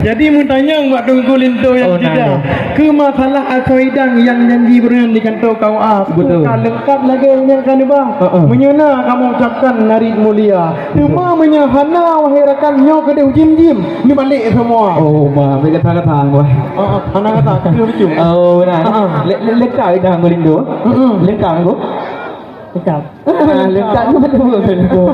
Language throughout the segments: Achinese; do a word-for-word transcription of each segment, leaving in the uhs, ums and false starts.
Jadi meutanyong bak Teungku Linto nyang Oh, na, ceudah, na. Keu masalah asoe idang nyang janji beureunan di kantô K U A, Betul. Ka leungkap lagèe nyang ka neuba. Heeh. Meunyoe na kamoe ucapkan narit mulia. Betul. Teuma meunyoe hana, wahai rakan, nyoe keudeh jim-jim, neubalek seumua. Oh, ma, ambil kata-kata, wah. Heeh, hana kata, keu lucu. Oh, na. Heeh. Le-, le-, leungkap idang Teungku Linto. Heeh. Leungkap, Teungku. Leungkap. Ah, leungkap tu betul.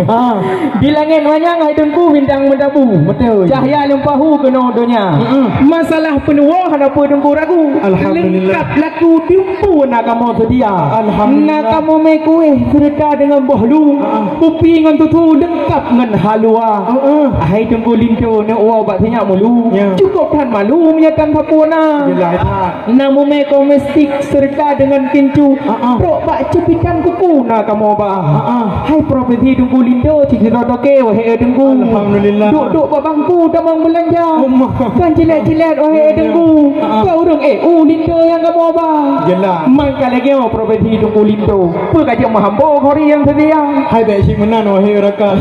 Ah. Di langèt manyang hai Teungku bintang meudabu. Betul. Cahya leumpahu keunoe donya. Mm-mm. Masalah peunuwoe hana peue Teungku ragu. Alhamdulillah. Leungkap laku tiumpu na kamoe seudia. Alhamdulillah. Na kamoe mè kueh seureuta deungon boh lu. Ah. Kupi ngon tutu leungkap ngon halua. Heeh. Hai Teungku Linto neuwoe bak sinyak mulu. Ya. Cukôp that malu meunyoe tan sapeue na. Jeulaih that. Na mumè kosmetik seureuta deungon kincu, Ah, ah. Trok bak cupikan kuku na kamoe ba. Ah, ah. Hai profesi Teungku Linto cit sidroe toke, wahé Teungku. Alhamdulillah. Duek-duek bak bangku tamong beulanja. Oh, ma. Kan cilet-cilet, wahé Teungku. Ah, ah. Keu ureueng, eh, u Linto nyang kamoe ba. Jeulaih. Man ka lagèe nyoe profesi Teungku Linto. Peue ka jeuet meuhambo keu ureueng nyang seutia. Hai bèk cit meunan, wahé rakan.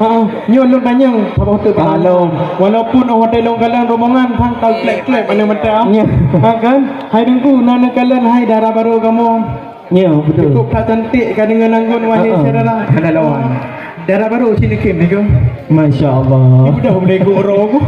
Ah, ah. Nyoe lôn tanyong, saboh teuk. Halo. Walaupun 'oh watèe lôn kalon rombongan, sang ka klep-klep aneuk mata. Ya. Ha, kan? Hai Teungku, na neukalon hai dara barô kamoe. Ya, betul. Cukup that cantik ka deungon anggun, wahai Heeh. Syedara. Hana lawan. Dara barô cit neukheun, Teungku. Masya Allah. Ibu dah boleh gurau aku.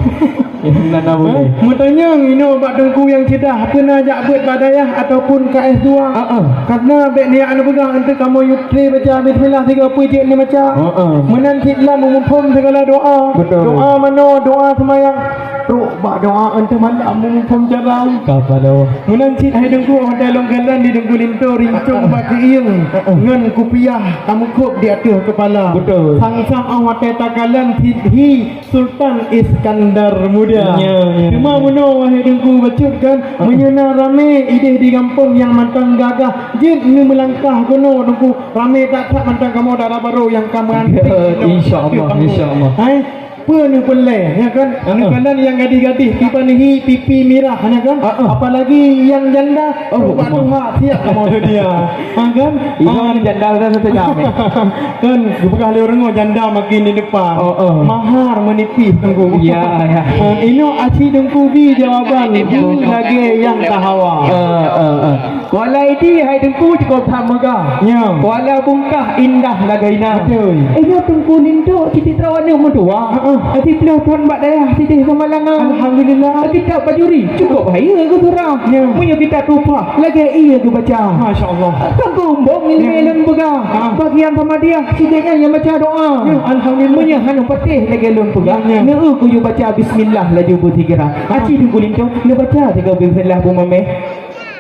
Ya, na, na boleh. Ha? Meutanyong inoe bak Teungku nyang ceudah, peue na jak beuet bak dayah ataupun ka S dua? Heeh. Karena bèk neujak neupeugah, eunteuk kamoe yue tré baca bismillah sigoe peue jeuet neubaca. Heeh. Meunan cit lam meumuphom sigala doa. Betul. Doa manoe, doa seumayang. Trok bak doa eunteuk malam meumuphom jalan. Ka paloh. Meunan cit hai Teungku, watèe lôn kalon di Teungku Linto rincong bak keuieng ngon kupiah tameukôb di ateueh keupala. Betul. Sang-sang 'oh watèe takalon cit hi Sultan Iskandar Muda. Ya, ya. Teuma meunoe, wahé Teungku, bacut kan, Ah. meunyoe na ramé idéh di gampông nyang mantong gagah, jeuet neumeulangkah keunoe Teungku, ramé that-that mantong kamoe dara barô nyang ka meuanti. Ya, insya Allah, insya Allah. Hai, peue neupeulé, ya kan? Ah, ah. Neukalon nyang gadih-gadih, kiban hi pipi mirah, ya kan? Ah, ah. Apalagi nyang janda, Oh, Rubah rumah. Tuha siap kamoe seudia. Ha, kan? Itu Ah. kan janda dah satu jam, eh. Kan, geupeugah lé ureueng janda makin di depan. Oh, oh. Mahar menipis, Teungku. Ya, ya. Ha, inoe aci Teungku bi jawaban, bu lagèe nyang tahawa. Eh, eh, eh. Kuala Idi hai Teungku cukup that meugah. Ya. Kuala Bungkah indah lagèe inan. Betul. Eh, nyoe Teungku Linto cit sidroe aneuk meutuah. Ha, ha. Aci ploh thon bak dayah sidéh Samalanga. Alhamdulillah. Kitab Bajuri cukup hayeue geusurah. Ya. Meunyoe kitab Tuhfah lagèe ié geubaca. Masya Allah. Teungku Umbong ilmu Ya. lôn peugah. Ah. Bagian Muhammadiyah, sidéh nyan nyang baca doa. Ya, alhamdulillah. Meunyoe hana patéh lagèe lôn peugah, Ya, ya. neu kuyue baca bismillah laju beusigra. Ah. Aci Teungku Linto, neubaca sigoe bismillah bu mamèh.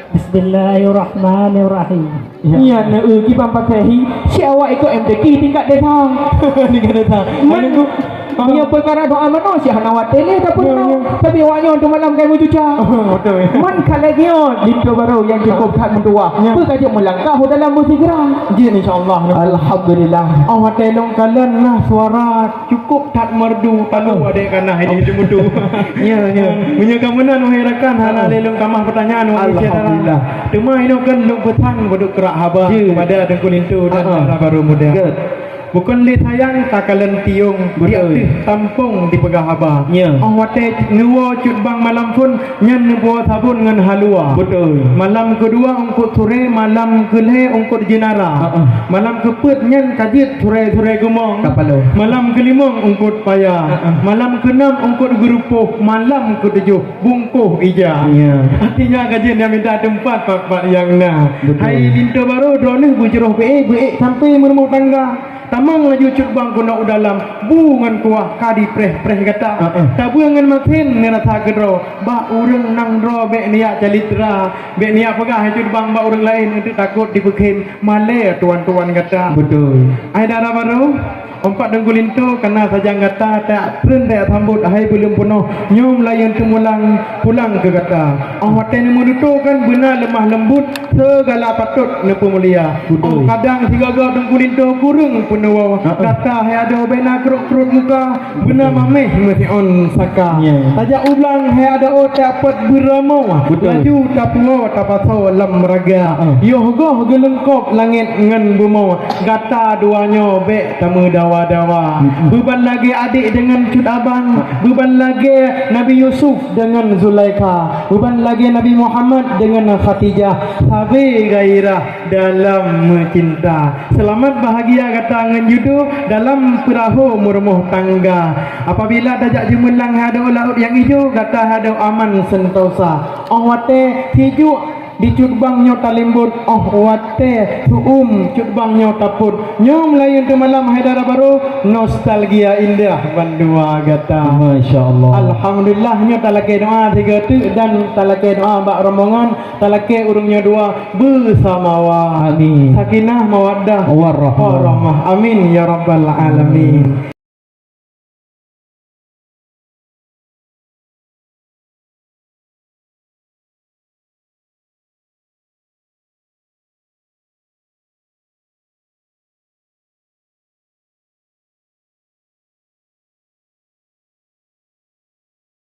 Bismillahirrahmanirrahim. Ya. Nyan neu kiban patéh hi, si awak ikôt M T Q tingkat desa. Tingkat desa. Man, Teungku. Ah. Nyoe peukara doa manoe si hana watèe lé tapeurunoe. Ya, ya. Tapi awak nyoe untuk malam kai meucuca. Oh, betul. Man ka lagèe nyoe, Linto barô nyang cukup that meutuah. Ya. Peue ka jeuet meulangkah u dalam beusigra. Jeuet, insya Allah. Alhamdulillah. Oh, watèe lôn kalon na suara cukup that merdu, talu Oh. adék kana ini dimudu. Ya, ya. Meunyoe ka meunan, wahai rakan, hana Oh. lé lôn tamah pertanyaan, wahai syedara. Alhamdulillah. Teuma inoe kan lôn peusan padub krak haba Ya. kepada Teungku Linto dan Ah, ah. dara barô muda. Good. Bukon lé sayang takalon tiong, Betul. di ateueh tampông dipeugah haba. Ya. 'Oh watèe neuwoe cut bang malam phôn, nyan neuwoe sabon ngon halua. Betul. Malam keudua eungkôt surée, malam keulhèe eungkôt jeunara. Ha, ha. Malam keupeuet nyan ka jeuet surée-surée geumong. Ka paloh. Malam keulimong eungkôt paya. Ha, ha. Malam keunam eungkôt geurupoh, malam keutujoh bungkôh ija. Ya. Artinya ka jeuet neuminta teumpat pat-pat nyang na. Betul. Hai Linto barô, droeneuh beujroh beuék-beuék sampoe meurumoh tangga. Tamong laju cut bang keunoe u dalam, bu ngon kuah ka jipreh-preh gata. Heeh. Tabeue ngon masin neurasa keudroe, bak ureueng nang droe bèk neujak calitra, bèk neujak peugah hai cut bang bak ureueng laén, eunteuk takot jipeukhem malèe tuwan-tuwan gata. Betul. Hai dara barô, eumpat Teungku Linto kana sajan gata tajak treun tajak sambot hai buleuen peunoh nyoe meulayeuen teumulang pulang keu gata. 'Oh watèe neumeututoe kan beuna leumah leumbot, Segala patôt neupeumulia. Betul. Óh kadang sigoe-goe teungku linto kureueng peunuwoe. Ha-ha. Gata hai adoe bèk na krot-krot muka, beuna mamèh meusiôn saka. Ya. Tajak u blang hai adoe tapeuet beuramoe. Betul. Laju tapuwoe tapasoe lam raga. Ha-ha. Yoh goh geuleungkôb langèt ngon bumoe. Gata dua nyoe bèk tameudawa-dawa. Mm-mm. Beuban lagèe adék deungon cut abang, beuban lagèe Nabi Yusuf deungon Zulaikha, beuban lagèe Nabi Muhammad deungon Khadijah, sabé gairah dalam meucinta. Seulamat bahagia gata ngon judo dalam peurahô meurumoh tangga. Apabila tajak jeumeulang hadôh laôt nyang ijo, gata hadôh aman seuntosa. Óh watèe sijuek di cut bang nyoe talimbot, óh watèe su'um cut bang nyoe tapot. Nyoe meulayeuen teumalam hai dara barô, nostalgia indah bandua gata. Masya Allah. Alhamdulillah, nyoe talakèe doa sigoe teuk dan talakèe doa bak rombongan, talakèe ureueng nyoe dua beusamawa. Amin. Sakinah mawaddah warahmah. Warahmah. Amin ya rabbal alamin.